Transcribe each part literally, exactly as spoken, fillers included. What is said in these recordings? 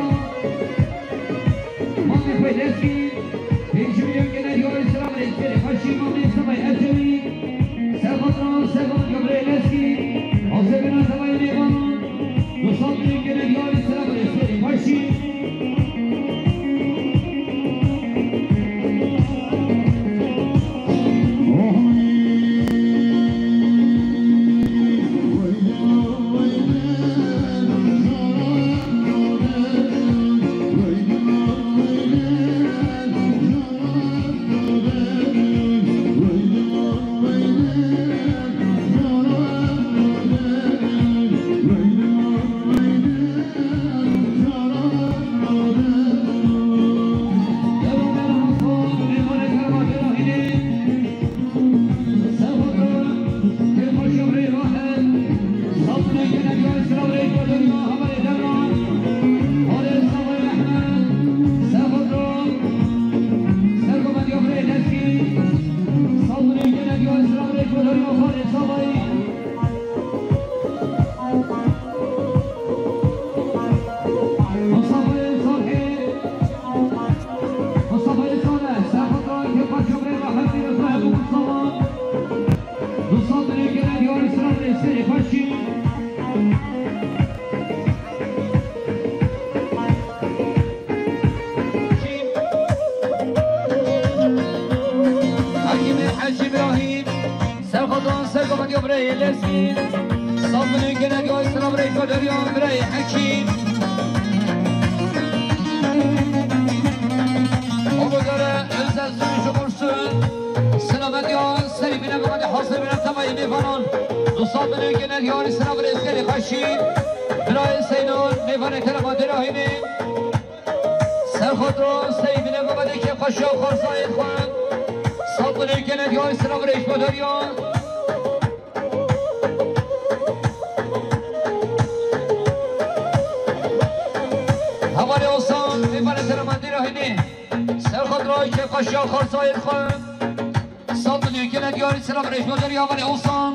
Serxotra, Mamê xwe Lezgî, pêncî milyon gene diyarî sira birêz gelê xweşî Mamê Sefay Ercewî, Serxotra, Serxot Yobrê Lezgî, Azebina Sefay Nêvan, du sed milyon gene diyarî sira birêz gelê xweşî. Hakîmê Hecî Îbrahîm, Serxotan, Sergovendiya birayê Lezgî, sed milyon gene diyo, selam reyko deriyo, birayê Hekîm. Obodara, özel sürücü olsun. Selamet ya, serî bine, bine, hazır bine, tamam, mêvanan. Du sed milyon gene diyo, selam reyko deriyo, Hekîm. Birayê Seynon, mêvanê kerema derahînê. Serxoto, seyvine babadê kêfxweşiya xwarzayê xwe. Sed milyon gene diyo, selam reyko deriyo. Hevalê Osan, mêvanê seremandî rahînê. Serxoto, kêfxweşiya xwarzayê xwe. Sed milyon gene diyarî selam rêşma derya Hevalê Osan.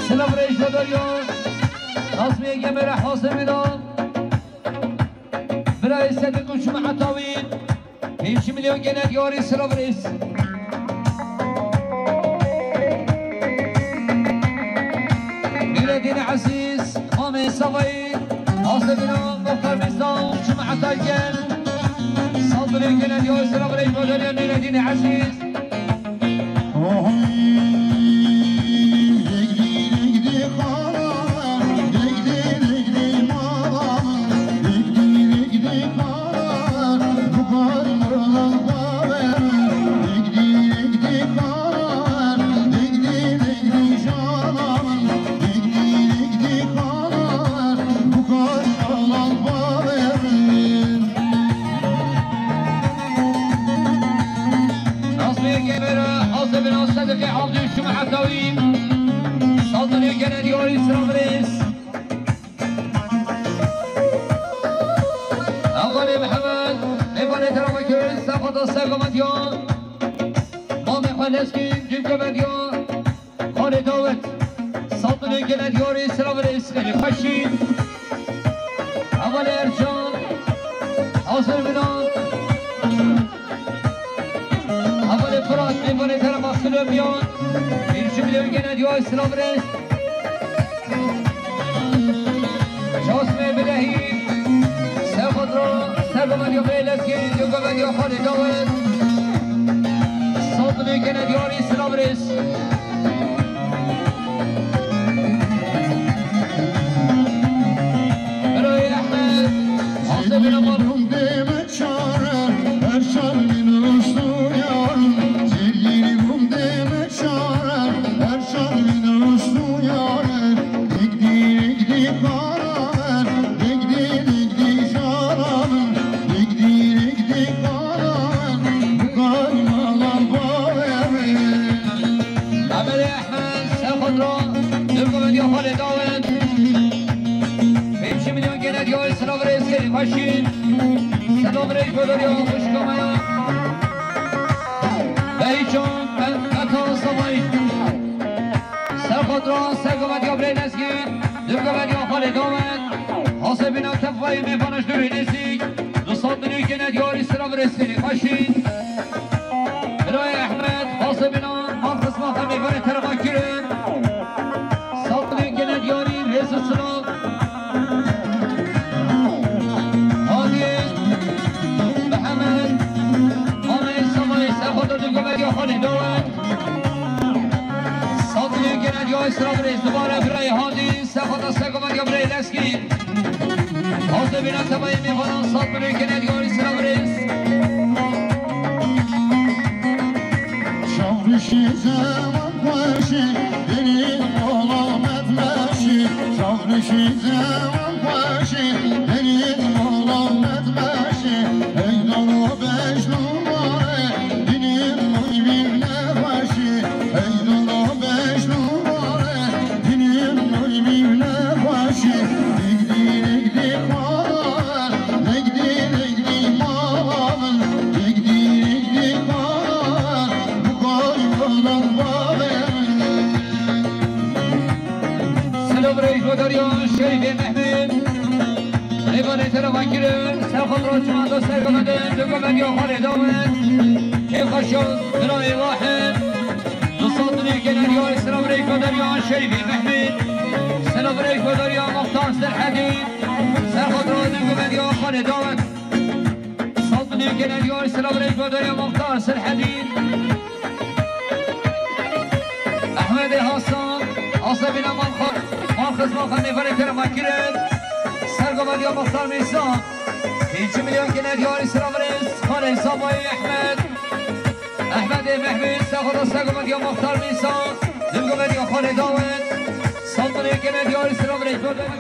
Silav rêjvedarî ya Nazmiyê Gemêre Hazirî de. Birayê Sedîq û Cuma Etawî, pêncî milyon gene diyarî silav rêz. Nûreddîn Ezîz, Mamê Savayî, Azebîna, Muxtar Mîzan, Cuma Etayken. Saldırı gene diyarî silav rêz, Nûreddîn Ezîz. Nazmiye Gemera, Azebin Asedekê Abdü Şuma Etawî, Saldırı gene diyarî Sravris. Avalê Mihemed, Evalê Teravakir, Sefada Sergamatiya, Mamê Xweleskî, Cimcemediya, Xalê Dawet, Saldırı gene diyarî Sravris, Xelî Xweşî, Avalê Ercan, Azerbinan, Hevalê Firat, mêvanê Terema Silêmiyan, Îrşî Bilêwî gene diyarî Slavres. Xalê dawet. Saz binêkene diyarî silav rêz. Birayê Ehmed, Asê Bîna Mal. Çare, her şarmin rostuyarım, zergiri gum deme çare, her şarmin rostuyarım, dikdi dikdi karaver, dikdi dikdi şarabım, dikdi dikdi karaver, bu kaymalan baverim. Emel Ehmed, Serxotra, Dürgü Medya Halê Dawet. Pêncî milyon gene diyarî silav rêz gelî xweşî. Selam rêz godarî xweşika me ya. Beycan, Be-, Bekan Samay. Serxotra, Sergo Medya Birey Lezgî. Dürgü Medya Halê Dawet. Hasebîna tevayê mêvana ji dûrê nêzîk. Du sed milyon gene diyarî silav rêz gelî xweşî. Birayê Ehmed, Hasebîna, mal xizma xwe mêvanê te re vekirin. Sed milyon gene diyarî, rêz û silav. Hadî, Mihemed, Ameyê Samayê, Serxotra Dûrgomediya Xalê Dawet. Sed milyon gene diyarî silav rêz dubare birayê Hadî, Serxotra Sergomediya birayê Lezgî. Hazebîna temayê mêvanan sed milyon gene diyarî silav rêz. Şavrişî zewan xweşî, derî ola medmeşî. Şavrişî zewan xweşî, derî ola medmeşî. Hey dano beş numare, dinim oy bir ne xweşî. Hey dano beş numare, dinim oy bir ne xweşî. Degdî degdî xwarin, degdî degdî mavin, degdî degdî xwarin. Silav rêz godariya Şerîfê Mehmed. Mêvanê te re vekirin, Serxotra çimento Sergomedin, Dûrgomediya Xalê Dawet. Kêfxweşiya birayê Wahid. Du sed milyon gene diyarî silav rêz godariya Şerîfê Mehmed. Silav rêz godariya Muxtar Serhedî. Serxotra Dûrgomediya Xalê Dawet. Sed milyon gene diyarî silav rêz godariya Muxtar Serhedî. Ehmedê Hasan, Asebîna Malxar, Malxizma xwe mêvanê te re vekirin. Sergomediya Muxtar Mîsa. Pêncî milyon gene diyarî silav rêz, Xalê Samayê Ehmed. Ehmedê Mehmî, Serxotra Sergomediya Muxtar Mîsa. Dûrgomediya Xalê Dawet. Sed milyon gene diyarî silav rêz godariya.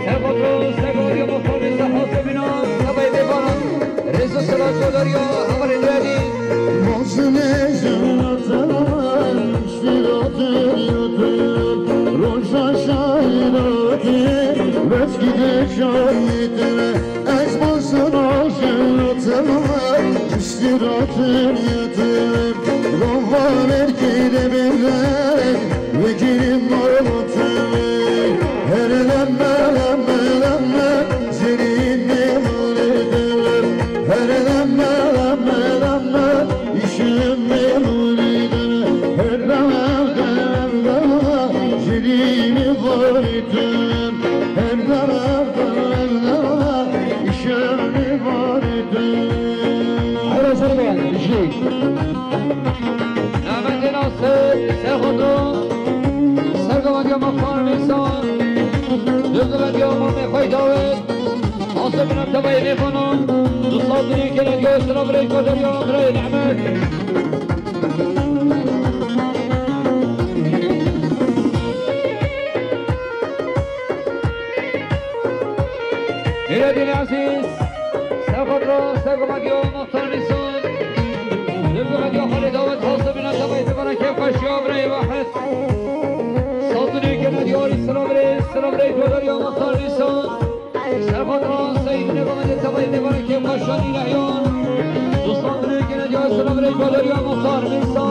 Serxotra Sergomediya Muxtar Mîsa, Hasebîna temayê mêvanan, rêz û silav godariya hevalên we dî. Mozine jana tevan, şîratê yatê, roja şahîratê, veçkî de şahîtê. Ez bosna jana tevan, şîratê yatê, gova verkê de bêrek, vekirim mor. Her lemme lemme lemme, zerî mêvanê te. Her lemme lemme lemme, îşim mêvanê te. Her lemme lemme lemme, zerî mêvanê te. Her lemme lemme lemme, îşim mêvanê te. Her hazır mı yani? Jî. Navendê Nasir, Serxotra, Saldırı gene diyor, sıra Brejko dönüyor, Brejko Ahmet. Nureddin Aziz, Serhat Ro, Sergo Magio, Muhtar Nisan. Sergo Magio, Halil Davet, Hasan Bina, Tabay, Tabana, Kefkaşio, Brejko Ahmet. Saldırı gene diyor, sıra Brejko, sıra Brejko dönüyor, Muhtar Nisan. Serhat Ro, Seyîd Nêva, Tevayê Nêva, Kêmxweşanî Rehyan. Dostan, dilê gene diya, selam rê, Galeriya Muxtar Mîsa.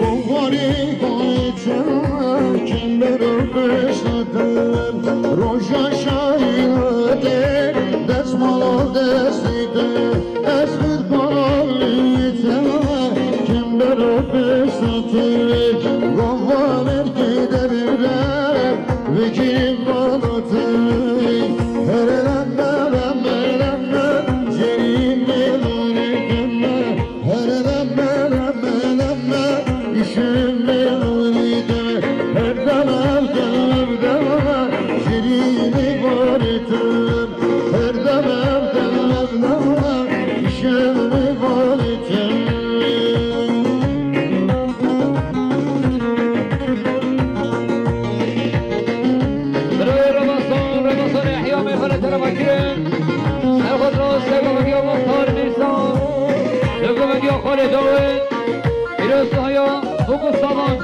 Govarê goçe, kîmbero piştete, roja şahînete, destmala destî te. Ez xwe karanî te, kim bero pişta te, gava mergê devre, vekî bana te. Here lemme, lemme, lemme, cerî me, lore lemme. Here lemme, lemme, lemme, üşüme, lore te. Her deme, deme, deme, cerî me, lore te. Her demem, demem, demem, işim ibadetim. Birayê Ramazan, Ramazan Yahya me xele terema kirin. Serxwet rast, serxwet ya Muxtar Mîrza. Serxwet ya Xalê Dawid. Pîroz Yahya, Huku Saman.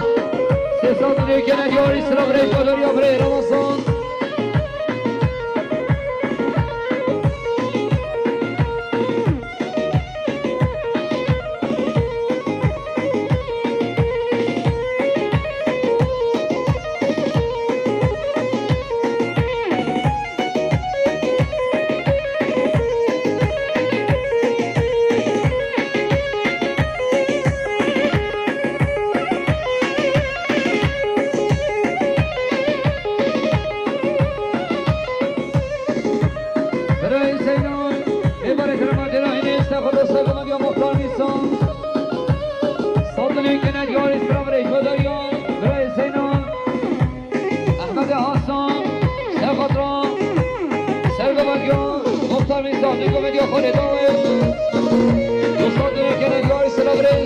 Sê sal dilê kene diyarî, silav rê, çadar ya birê Ramazan. Birayê Zeyno, ê barê kerema dêra hînê, êsta xwe dosta goma diya Muxtar Nîsan. Saldinê kene diyarê sira birê Jodariya, birayê Zeyno. Ehmedê Hasan, Serxatra, Sergoma diya Muxtar Nîsan, di goma diya xwe lê dawê. Dosta dinê kene diyarê sira birê.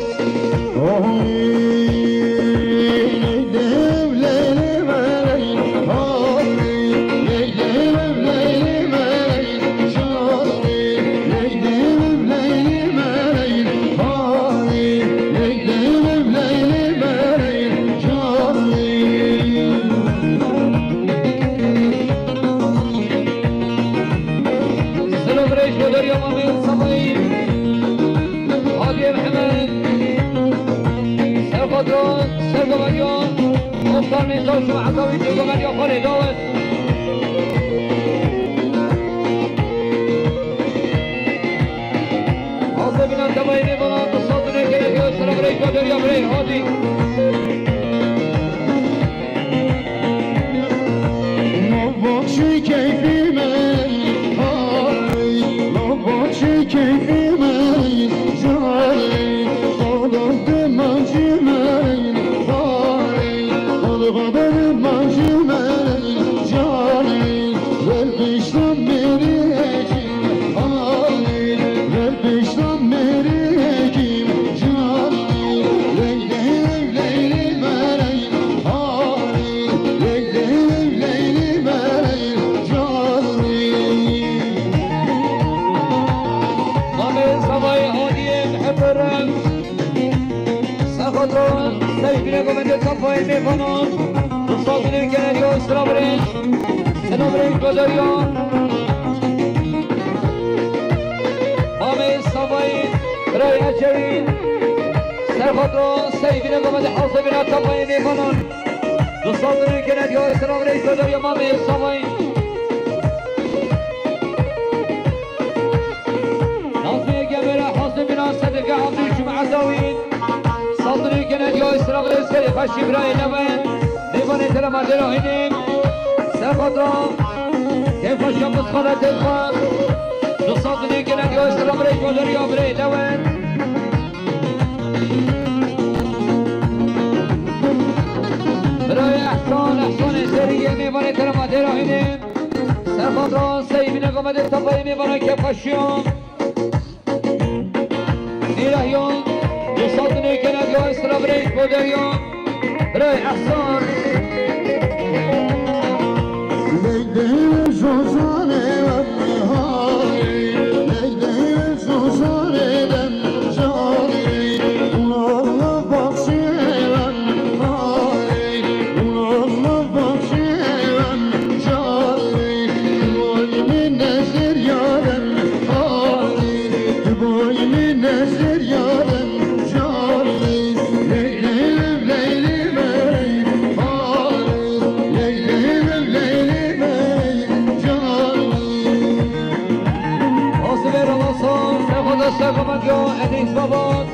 Selam reis, Godariya Mamê Samayî, Hadiye Mihemed, Serxatra, Sergomariya, Muxtar Nîsan, Şima Hezawî, Cêgomariya Xalê Dawet. Hazır bina temayê nêvana, qisat û nêkere diyor, selam reis, Godariya birey, Hadi. Navaxşî keyfî me, ay, navaxşî keyfî me, ay, canê, xalaf de mancî me, ay, xalê, xalê, xalê de mancî me, ay, canê, ver pişta mêrê hekîm, ay, ver pişta mêrê hekîm, canê, ley, ley, ley, ley, ley, me, ley. Mamê Zavayê Hadiyê Miheterem. Sexoto, seyfine gomende kafayê mêvanan. Sazine gene diyor sıra birinci. Sıra birinci Godariya. Mamê Zavayê Ray Ecevî. Sexoto, seyfine gomende hazır bina kafayê mêvanan. Dostlar, dönün gene diyor, selam reis, Godariya, Mamê Savayî. Nazmiye Gemere, Hazmi Bina, Sedike, Abdülçüm Azawî. Saldırı gene diyor, selam reis, Kerî Xaşî, Birayê Newe. Nêvanê Tele Madera Hinim. Serxatra. Keyfa Şamız Xala Teyfa. Dostlar, dönün gene diyor, selam reis, Godariya, Birayê Newe. Birayê Ehsan, Ehsanê Seriyê, mêvanê Terema Dêra Hînê. Serxatran Seyî Mîne Gamedê, tavayê mêvana Kevxweşiyan. Nîrahyan, Yusuf Nêkenediyan, Sıla Birey, Boderiyan. Birayê Ehsan. Asibê Ramazan, Sefada Sergomendiya Edîs Baban.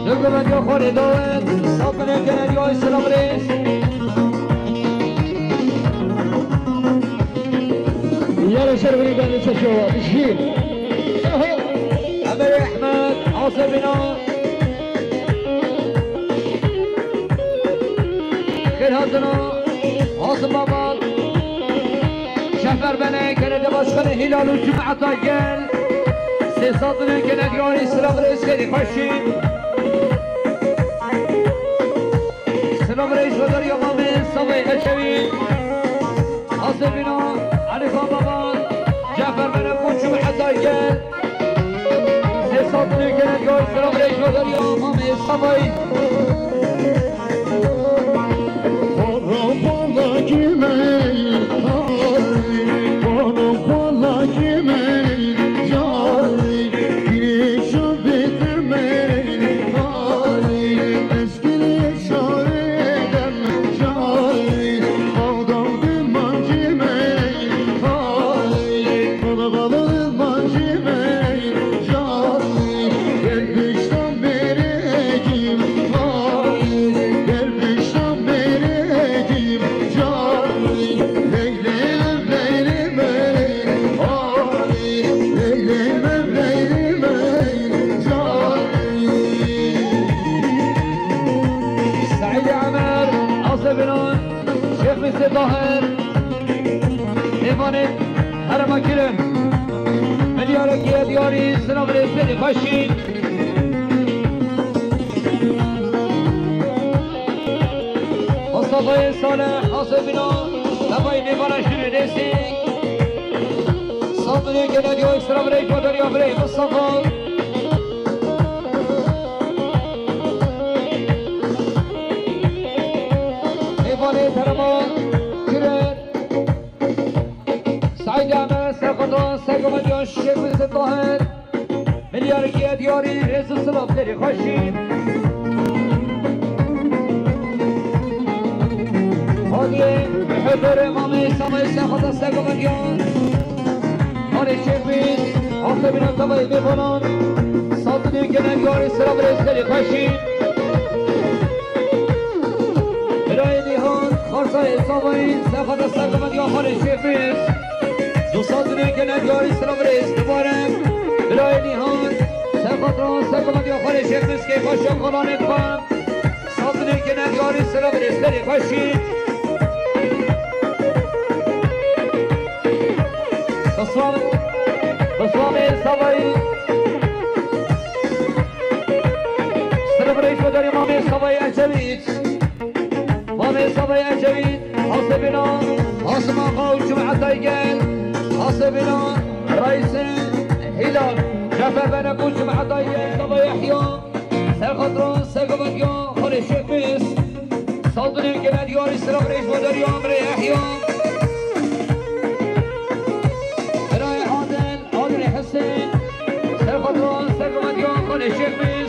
Sergomendiya Xalê Dawet, Sabine Genel Yay Selam Reis. Yere ser biri ben de çekiyor, düşeyim. Emir Ahmet, Asibina. Xêr hatina, Asim Baban. Cefer Bene, Genelde Başkanı Hilal û Cumhuriyet Gel. Sesatını Genel Yari Sıla Reis Kedi Paşi. Sıla Reis Vodar Yamami, Savay Eçevi. Asebina, Ali Baba, Cafer Bene, Koçum Hezay Gel. Sesatını Genel Yari Sıla Reis Vodar Yamami, Savay. Saîd Emer, Asebina, Şêx Misê Tahir, Mêvanê Herêma Kirin, Milyarek Yediyarî, Silav Rêzberî Xweşî. Mustafayê Salih, Asebina, Tevayê Mêvana Şirê Dêsî. Sandinê Geneliyayê Silav Rêzberî Mustafa. Mêvanê Terema Kirin. Saîd Emed, Serxatan, Sergomendiyan, Şêx Mesut Tahir, Milyarek Yediyarî, rêz û silav, serê xweşî. Hadiyê, huzurê Mamê Samayê, Serxatan, Sergomendiyan, Halê Şêx Mesut, Asebîna Tevayê Mêvanan, Sandinê Geneliyayê Silav, rêz, serê xweşî. Birayê Nîhan, Xarsayê Savayî, Sefada Sergomendiya Xalê Şêx Mesut. Dostan dinê Geneliyayê Silav Rêz, mubarek. Birayê Nîhan, Sefada Sergomendiya Xalê Şêx Mesut, keyfa şokolanê xwe. Sandinê Geneliyayê Silav Rêz, serê xweşî. Bismillah, Bismillah Savayî. Silav Rêz, Bedarî Mamê Savayî Ecevît. Mamê Savayî Ecevît, Asebîna, Asim Axa û Cumhuriyet Gel, Asebîna, Reîsê Hîlal, Cefer Benek û Cumhuriyet Gel, Savayî Yehya, Serxatran, Sergomendiya Xalê Şêx Mesut, Sandinê Geneliyayê Silav Rêz, Bedarî Amrê Yehya, Birayê Adil, Adilê Husên, Serxatran, Sergomendiya Xalê Şêx Mesut.